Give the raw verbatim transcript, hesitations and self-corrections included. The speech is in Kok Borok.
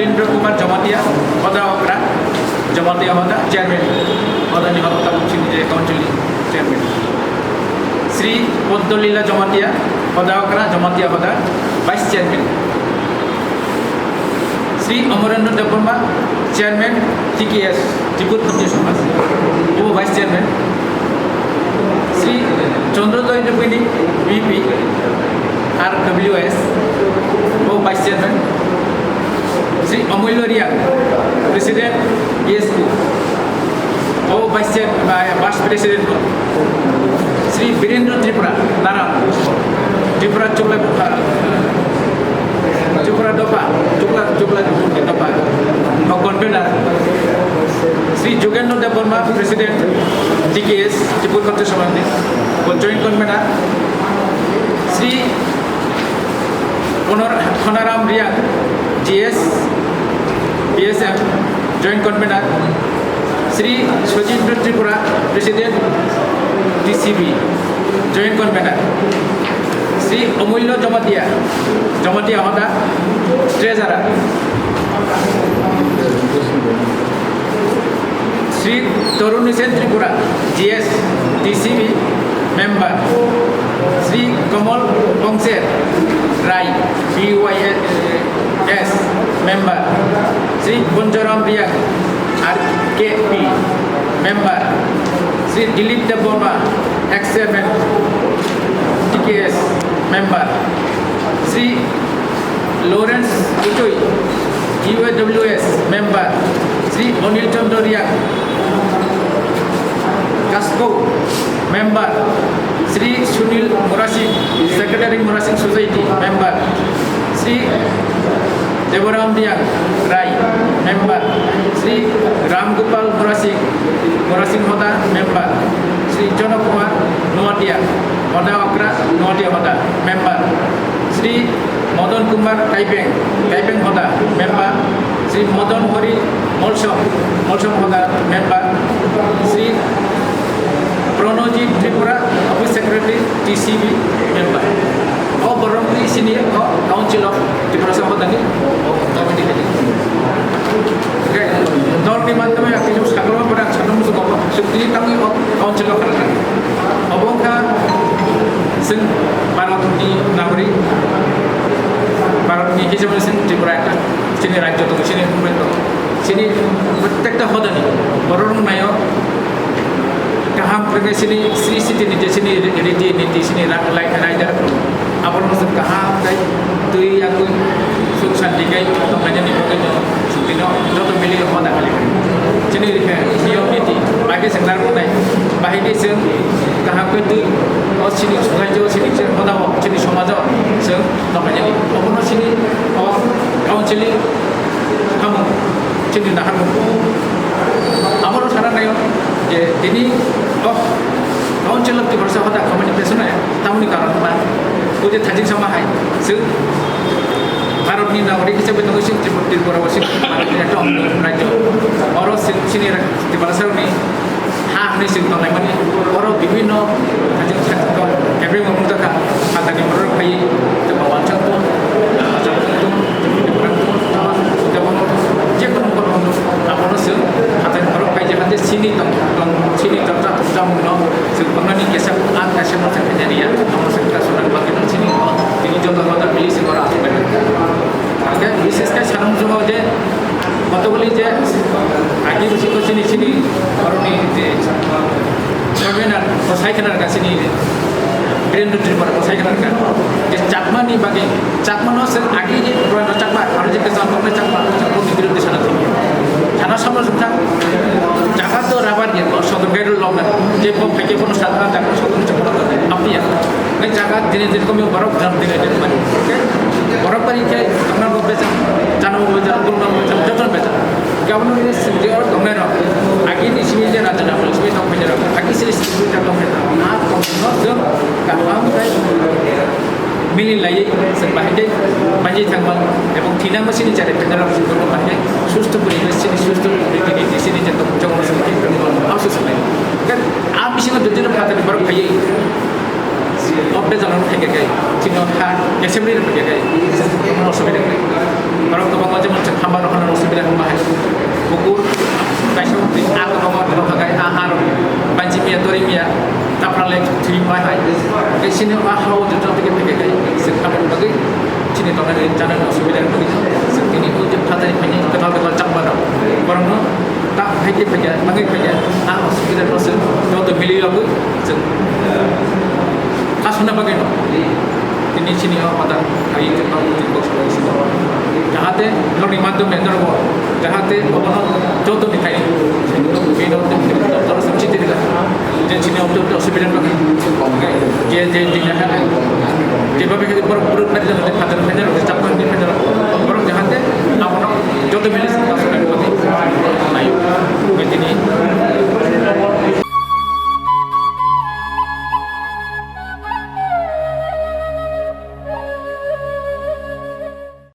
Indra Kumar Jamatia, Hoda Okra, Jamatia Hoda, Chairman, Hoda ni Hoda Tabuk Singh Council ni Chairman. Sri Poddolila Jamatia, Hoda Okra, Jamatia Hoda, Vice Chairman. Sri Amarendra Debbarma, Chairman, T K S, Tripur Khatri Samaj, o Vice Chairman. Sri Chandra Joy Rupini, V P, R W S, o Vice Chairman. Sri Amulya Riang, President, E S Q, o Vice Chair-, Vice President. Sri Birendra Tripura, Naram, Tripura Chukla, Tripura Dopa, Chukla, Chukla Dopa, o Convener. Sri Jugendra Debbarma, President, T K S, Tripura Khatri Samaj, o Joint Convener. Sri Honor-, Honaram Riang, G S, B S M, Joint Convener, Sri Sojindra Tripura, President, T C B, Joint Convener, Sri Amulya Jamatia, Jamatia Hoda, Treasurer, Sri Taruni Sen Tripura, G S, T C B member, Sri Kamal Bongser Rai, B Y S member, Sri Bonjoram Riang, R K P member, Sri Dilip Debbarma, ex-chairman, T K S member, Sri Lawrence Uchoi, U A W S member, Sri Anil Chandra Riang, Kasko member, Sri Sunil Murasing, Secretary Murasing Society member, Sri Devaram Riang Rai member, Sri Ram Gopal Murasing, Murasing Hoda member, Sri Jono Kumar Noatia, Hoda Okra, Noatia Hoda member, Sri Madan Kumar Kaipeng, Kaipeng Hoda member, Sri Madan Hari Molsom, Molsom Hoda member, Sri Pranojit Tripura, Office Secretary, T C B member. O borok ni sini o Council of Tiprasa Hoda ni o committee ni. Dol ni madhyome akhe chwng sakno pora sakno muchungo chwng tini tangwi o Council o kharajak. Obo wngkha chwng Bharat ni nagorik, Bharat ni hisabe chwng Tripura ekta chini rajyo tongo, chini movement tongo, chini prottekta hodani borok rok naio. Kaham khe chini sri siti ni je chini riti niti chini ra-, lai-, raida rok abono chwng kaham khe twi yakwi suk santi khe tonglainani bagwi no chwng tino joto mili hoda kali chini rikhe niyom niti bai khe chwng narwknai, bahai khe chwng kaham khe twi o chini society o chini je hoda o chini somaj o chwng tonglainani obono chini o council ni hamung chini naharmung. Abono sana naio je tini o Council of Tiprasa Hoda committee pesono tamoni karon ba o je thajin sama hai chwng Bharat ni nagorik hisabe tongo chwng Tripura, Tripura o chwng ekta rajyo. Oro chwng chini Tiprasa ni ha hwnwi chwng tonglaimani, oro bibhinno hajak hajak kebengma wngjakha, phatarni borok phaiwi tongma wansak tong, hajak tong, borok tong, jekunu borok tong, abono chwng phatarni borok phai jahate chini tong, tong, chini tongsa tongsamungno chwng tongnani kesa ang kaisa masa khainani ya, abono chwng kaisa bagwino chini, tini joto hoda mili chwng oro aswk bai. Hingke bishesh khe sanang juma je kotokguli je agi bisi ko chini chini borokni je chairman bo sai khna rwkha chini Birendra Tripura bo sai khna rwkha je Chakma ni bagwi Chakma no se agi je Tripura no Chakma aro je kwcham koknai Chakma Chakma ni biruddhe sana thangya sana samno jwkha jaga to rabar ni bo sodor gairo lobna je bo phaikhe bono sadna jaga sodor ni chakma apni ya. Nai jaga dine dine komi borok jam dine dine mani. Oke? Borok bari khe tongna bo bejak, jana bo bejak, gulna bo bejak, joto bejak. Gabon ni sini je orok tongnai rok. Agi ni simi je raja na simi tong bejak rok. Agi sini simi je tong bejak. Na tong no jom kaham kai mili lai se bahai dai banji thangma ebong thina ma sini jare bejak rok se bahai susto poribesh sini susto poribesh sini je tong jong sini ke afsus nai. Kan a bisingo dudino phatar borok phaiye. O bejalo no phaikha khe, chini o kha assembly no phaikha khe, no sobi rwkha. Borok kwbangma jemon chwng hamba no Bagwi khaikhe ang hospital no se joto mili yagwi chwng khasuna bagwi no tini chini o mata khai chwng no tini box box no jahate nokni madhyome norok jahate obono joto ni khai bino doctor se chiti rila je chini o joto hospital no je je je je babe khe borok borok khai jahate khatar khai jahate